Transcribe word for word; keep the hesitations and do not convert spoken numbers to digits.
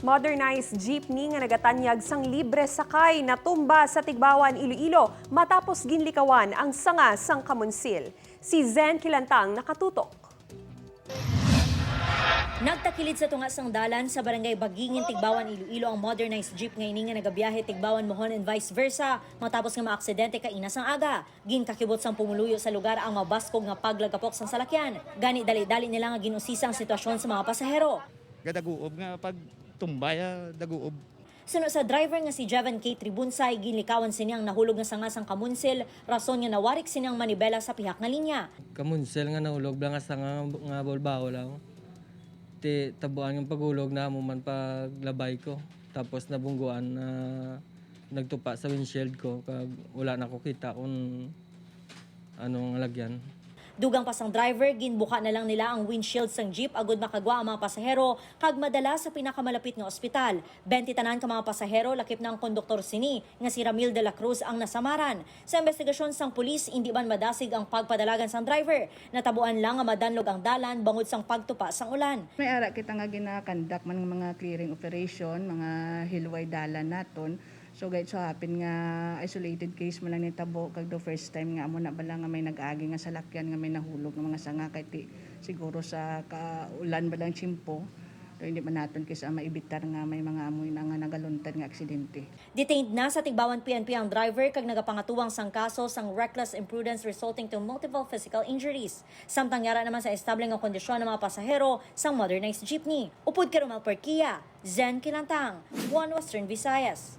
Modernized jeepney nga nagatanyag sang libre sakay natumba sa Tigbawan, Iloilo, matapos ginlikawan ang sanga sang kamunsil. Si Zen Kilantang nakatutok. Nagtakilid sa tunga sang dalan sa Barangay Bagingin, Tigbawan, Iloilo, ang modernized jeep nga ini nga nagabiyahe Tigbawan, Mohon, and vice versa, matapos nga maaksidente kaina sang aga. Ginkakibot sang pumuluyo sa lugar ang mabaskog nga paglagapok sang salakyan. Gani, dali-dali nila nga gin-usisa ang sitwasyon sa mga pasahero. Gadaguob nga pagtumbay, ah, daguob. Suno sa driver nga si Jevan K Tribunsay, ginlikawan sini ang nahulog nga sanga sang kamunsil, rason nga nawarik sini ang manibela sa pihak nga linya. Kamunsil nga nahulog bala nga sanga nga bulbaho lang. Ti tabuan nga paghulog na amo man paglabay ko. Tapos nabungguan na nagtupa sa windshield ko kag wala na ko kita kung ano nga lagyan. Dugang pa sang driver, ginbuka na lang nila ang windshield sang jeep agud makagwa ang mga pasahero kag madala sa pinakamalapit nga ospital. Bente tanan ka mga pasahero, lakip na ang konduktor sini nga si Ramil de la Cruz ang nasamaran. Sa investigasyon sang pulis, indi man madasig ang pagpadalagan sang driver. Natabuan lang nga madanlog ang dalan bangod sang pagtupa sang ulan. May ara kita nga ginakandak man nga mga clearing operation, mga hilway dalan naton. So, gayud so happen nga isolated case man lang nitabo, kag the first time nga amo na bala nga may nag-agi nga salakyan nga may nahulog nga mga sanga, kay ti, siguro sa kaulan ba lang tiyempo, so hindi man naton kisa maibitar nga may mga amo na nga nagaluntad nga aksidente. Detained na sa Tigbawan P N P ang driver kag nagapangatuwang sang kaso sang reckless imprudence resulting to multiple physical injuries. Samtang yara naman sa estable nga kondisyon ang mga pasahero sang modernized jeepney. Upod kay Romel Perquia, Zen Kilantang, One Western Visayas.